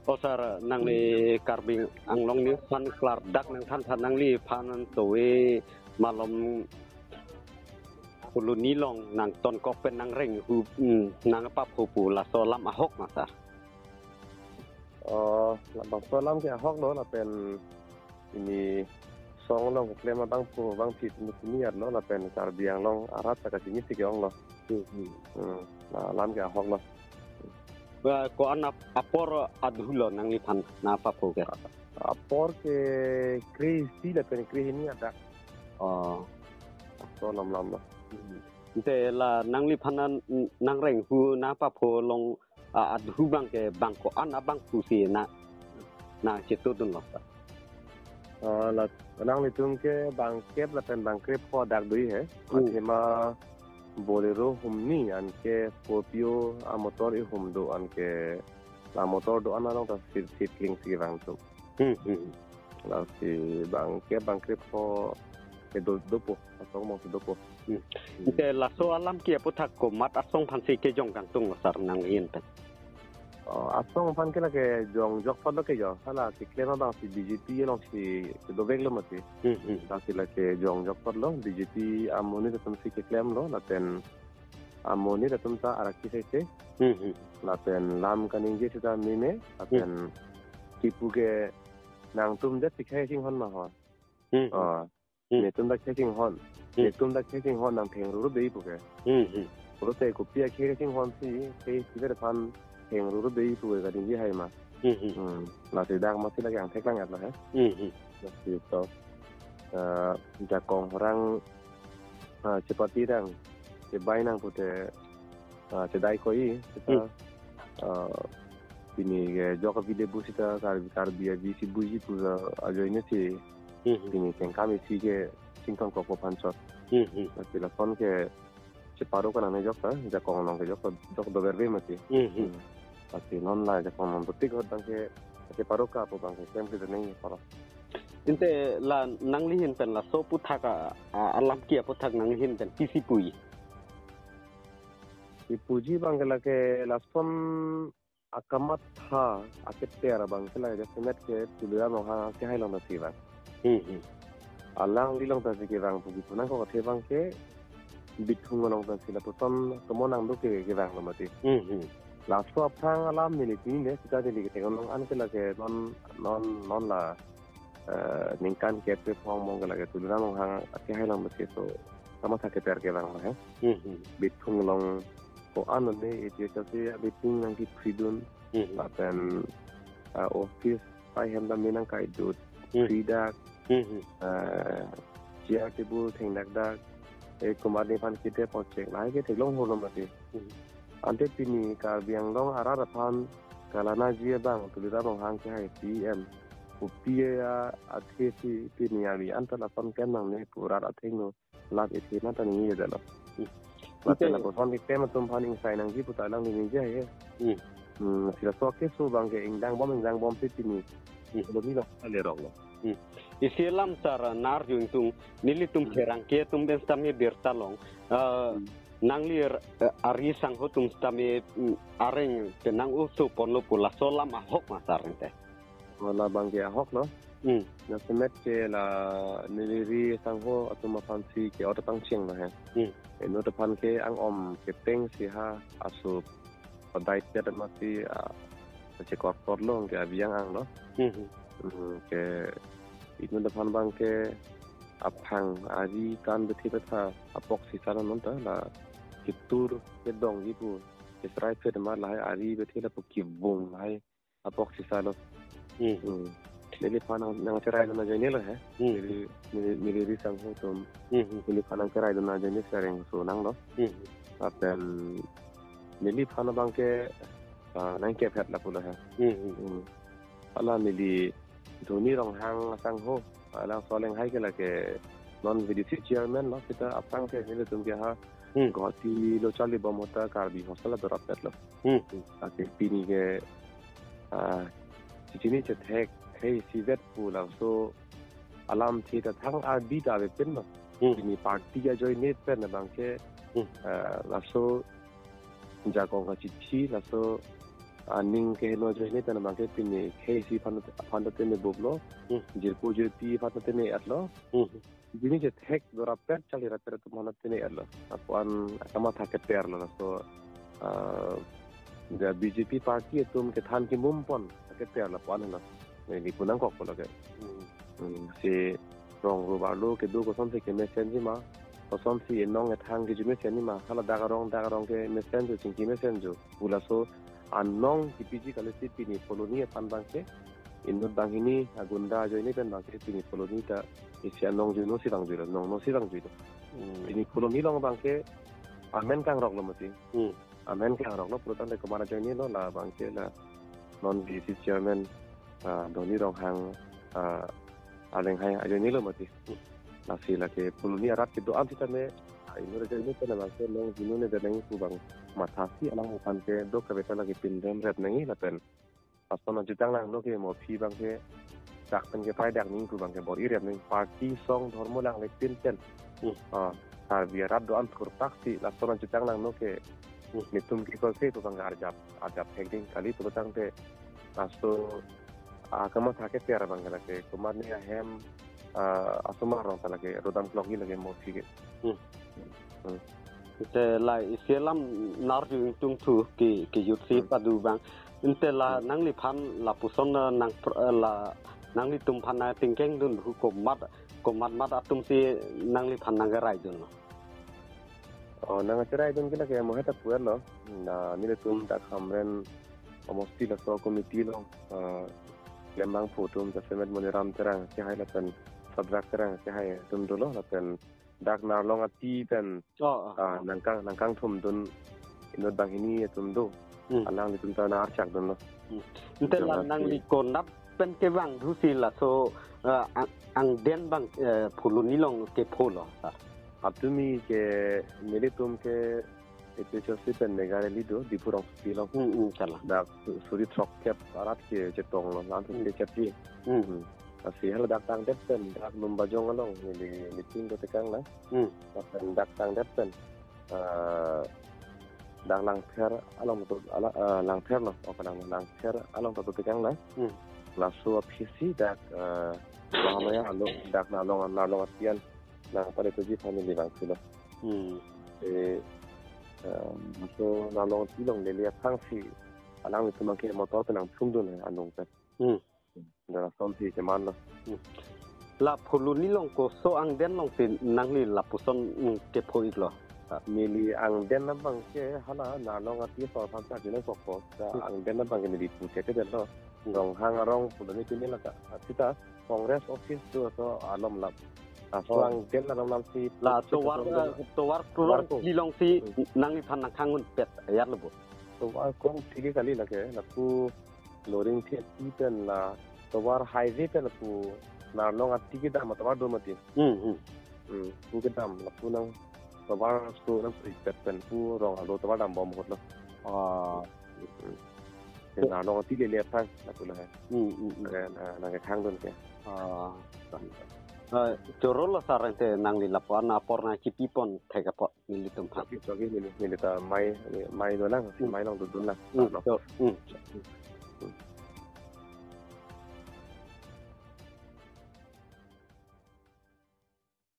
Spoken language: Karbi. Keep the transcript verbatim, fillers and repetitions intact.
O sir, nangli Karbi Anglong News aphan klardak nangthan than, nangliphan tove malom colony along nangtonkok pen nangrenghu, hmm, nangpapho pu laso alam ahok ma sir? Oh, labangso alam ke ahok lo, lapen ini song along keklem abangphu abangphi pini pini lo, lapen Karbi Anglong arat ta kachinisi ke-ong lo. Hmm, hmm. Hmm, la alam ke ahok lo. Ba, ko-an ap-, apor adhu lo nangliphan nangpapho ke? Apor ke kre-isi lapen kre-hini adak. Oh. So lam lam lo. Hmm. Ante la nangliphan nang, nangrenghu nangpapho along, ah, adhu abang ke bang ko-an abangphu si nang, nangchetudun lo sir? Ah, la nanglitum ke bangkep lapen bangkrepho adak do he. Hmm. Athema Bolero humni anke Scorpio amotor ihum do, anke la motor do-an along ta seat, seat kling si vang tu. Hmm, hmm. Lasi bangkep bangkrepho ke do, dopo, asong mong si dopo. Hmm. Hmm. Ante laso alam ke aputhak komat asong aphan si kejong kangtung lo sir nanghin pen? Oh, asong aphan ke lake jongjok apot lo kejong. Hala keklem abang si B J P along si kedovek lo mati. Hmm, hmm. Lasi lake jongjok apot lo, B J P amonit atum si keklem lo, lapen amonit atum ta arak kisai se. Hmm, hmm. Lapen lam kaningje seta meme, lapen kipu ke nangtum det si khei singhon ma ho. Hmm, hmm. Ah. Hmm. Netum dak khei singhon. Hmm. Netum dak khei singhon nang thengru ru dei pu ke. Hmm, hmm. Pulote kopi akhei singhon si, khei si ber aphan thengru ru dei pu ke kadingji hai ma. Hmm, hmm. Hmm. Lasi dak masi lake angthek lang at lo he. Hmm, hmm. Lasi to. Eh, jakong orang, eh, chepati dang, chebai nang pute, eh, chedai koi, kita, Hmm. eh, pini ke jok avile bu sita Karbi, Karbi avi si buji pu ajoine si, Hmm, hmm. pini tengkam isi ke singkang koko panchot. Hmm, hmm. Lasi lason ke cheparo ka nangne jok ta, jakong along ke jok, jok dover ve mati. Hmm, hmm. Hmm. Lasi non la jakong along dotik hot abang ke, cheparo ka pu abang ke, klem ke nang paro. Ante la nanglihin pen laso aputhak a, a, alam ke aputhak nanglihin pen pisi puji? Ipuji abang ke lake lason akamatha, aketer abang ke la jasemet ke Tuliram Ronghang akehai along ta si vang. Hmm, hmm. Alangli along ta si kevang pu kipu nangkok athe abang ke Bithung along ta si lapuson tomo nang do ke kevang lo mati. Hmm, hmm. Laso aphrang alam neli pini le, sita neli keteng along an ke lake non, non, non la, eh, ningkan kep kep phong mong ke lake Tuliram Ronghang akehai along mati, so kamatha keter kevang lo he. Hmm, hmm. Bithung along ko-an ne iti kasi abi ting nangkephridun. Hmm. Lapen, ah, office pai hem dam nangkaidut. Hmm. Phridak. Hmm, hmm. Ah, chair table thengdak dak. Eh, komat nephan kede pon chek. Lahai ke theklong holo mati. Hmm. Ante pini Karbi Anglong arat aphan kalanaji abang Tuliram Ronghang kehai C E M. Kopi a athe si pini avi anta lason ken nangne pu rat athengno lap isi nang ta ningje lo. Hmm. Lapen Ante lapuson keklem atum aphan ingsai nangji pu ta alangli ningje he. Hmm. Hmm, si laso keso abang ke ingdang bom, ingdang bom si pini. Hmm. Belum ni lo, ale rong lo. Hmm. Isi alam sir, nar jung tung, nelitum Hmm. pherangke atum pen sitame birta long. Eh, Hmm. nangli, eh, ari sangho atum sitame, hmm, areng penang usu ponlo pu laso alam ahok ma sir ante? Oh, la abang ke ahok lo. Hmm. Jasemet ke la neli ri sangho atum aphan si ke-ot pangcheng lo he. Hmm. Inut aphan ke ang-om kepeng si ha asu padai tet mati, ah, chekorkor lo ke abiang ang lo. Hmm, hmm. Hmm, ke inut aphan abang ke aphang ari kan bethi betha apok sisa lo non ta la ketur kedongji pu. Israel phet ma lahai ari bethi lapu kivung lahai apok sisa lo. Hmm. Hmm. Neliphan nang, nangcherai dun ajoine lo he. Hmm. Neli, neli, neli ri sangho atum. Hmm, hmm. Neliphan nangcherai dun ajoine si areng so nang lo. Hmm. Lapen neliphan abang ke, ah, nangkephet lapu lo he. Hmm, hmm. Hmm. Hala neli Dhoni Ronghang asangho, alang soleng hai ke lake non V D C chairman lo, sita aphrang ke nelitum ke ha Hmm. Guwahati lo charli bom ahut ta Karbi Hostel adorap pet lo. Hmm, hmm. Lake pini ke, ah, chechini chethek khei isivet pu laso alamthe ta thang ardi ta avepin lo. Hmm. Pini party ajoine pen abang ke, Hmm. ah, laso jakong kachithi, laso aning keheno ajoine pen abangke pini khei isi aphan, aphan ta tene boblo. Hmm. Jirpo jirpi aphan ta tene etlo. Hmm. Jini je thek dora pet charli rapet atum aphan ta tene etlo. Lapuan akamatha keter lo, laso, ah, ja B J P party atum kethan kimum pon keter lapuan lo. Neli pu nangkok pulo ke. Hmm. Hmm, si rong ro arlo kedo kosonsi kemesenji ma, kosonsi enong ethang keju mesenji ma, hala dak arong dak arong kemesenjo, chingki mesenjo. Pu laso anong kipiji kali si pini Phuloni aphan abangke, inut banghini agunda ajoine pen abangke pini Phuloni ta isi anong juno si vangjuilo, nongno si vangjuilo. Hmm. Pini Phuloni along abangke amen kangroklo mati. Hmm. Amen kangroklo pulotangte komat ajoinelo, la abangke la non V A C chairman, ah, Dhoni Ronghang, ah, alenghai ajoinelo mati. Hmm. Lasi lake Phuloni arat kedo-an sitame, ah, inut ajoine pen abangke nong juno ne deneng pu abang mathasi alangphan kedo kave ta lake pinrem rep nangji lapen lason ajutang langno ke mo aphi abangke dak pen kepaidak nangji pu abangke bor-i rep nangji, party song dhormo langle pinten. Hmm. Ah, Karbi arat do-an thurpak si lason ajutang langno ke, hmm, netum ke kol se pu abangke arjap, arjap thekding kali pulotangte laso, ah, akamatha keter abangke lake komatne ahem, ah, asomar along ta lake rodam klokji lake mo aphi ke. Hmm. Hmm. Te la isi alam nar ju ingtungthu ke, kejut si, hmm, padu abang. Ante la, hmm, nangliphan lapuson, eh, nang pr-, eh, la nanglitum aphan nangtingkeng dunhu komat, komat mat atum si nangliphan nangkeraidunlo? Oh, nangkeraidun ke lake mo heta puer lo. Na nelitum dak Hamren omosti laso committee along, eh, Lembang Phutum, jasemet Moniram Terang kehai lapen Sadrak Terang kehai atum dolo lapen dak Narlong Ati pen, oh, oh, ah, oh, nangkang, nangkangthumdun inut banghini atum do. Hmm. Alanglitum ta nang-archakdunlo. Hmm. Ante la, jongsi nangli konat pen kevang thusi laso, ah, ang, angden abang, eh, Phuloni along kepho lo, sir? Atumi ke nelitum ke A P H L C pen mega rally do, Diphu rongsopi along. Hmm, hmm, kalang. Dak su-, suri throkkep arat kechetonglo, lan, hmm, throkkep ji. Hmm. Hmm. Lasi hala dak tangdet pen, dak Lumbajong along, neli meeting dotekang na. Hmm. Lapen dak tangdet pen, eh, dak Langpher along tu, ala, eh, Langpher lo, oh, kalang Langpher along tu dotekang na. Hmm. Laso aphisi dak, eh, Mahamaya along, dak Narlong, Narlong Ati an nangpale tuji family bang silo. Hmm. Eh, eh, so Narlong Ati along lele aphrangsi alanglitum ke motor pen nangthumdun anung pen. Hmm. Dak lasonsi kemanlo. Hmm. La Phuloni along koso angden alongsi nangli lapuson, hmm, kepho-iklo? Neli angden abangke hala Narlong Ati asor aphan ta jine kokpo. Ta, hmm, angden abangke neli pu thekthe detlo. Hmm. Ronghang arong Phuloni pini laka. Sita Congress office do so alom lam. Laso, oh, angden alom lamsi la pu tovar, chetu, eh, tovar krong, tovar krong, kelong si, hmm, nangliphan nangkhanghunpet ayat lo bo? Tovar krong thik kali lake, lapu Loringthe Ati pen la tovar highway pen lapu Narlong Ati kedam atovar do mati. Hmm, hmm. Hmm, pu kedam lapu nang tovar so nang sipet pen pu rong arlo tovar dambom ahut lo. Ah. Hmm. Ke Narlong Ati lele aphan lapu lo he. Hmm, hmm, hmm. Nang, nang, nangkekhangdun ke. Ah. Eh, choro lo sir, ante nangli lapu-an apor nangkipipon thek apot nelitum aphan. Chokji, chokji, neli, neli ta mai, mai dolang, hmm, mai along dodun lang. Hmm, no. So, hmm. Hmm.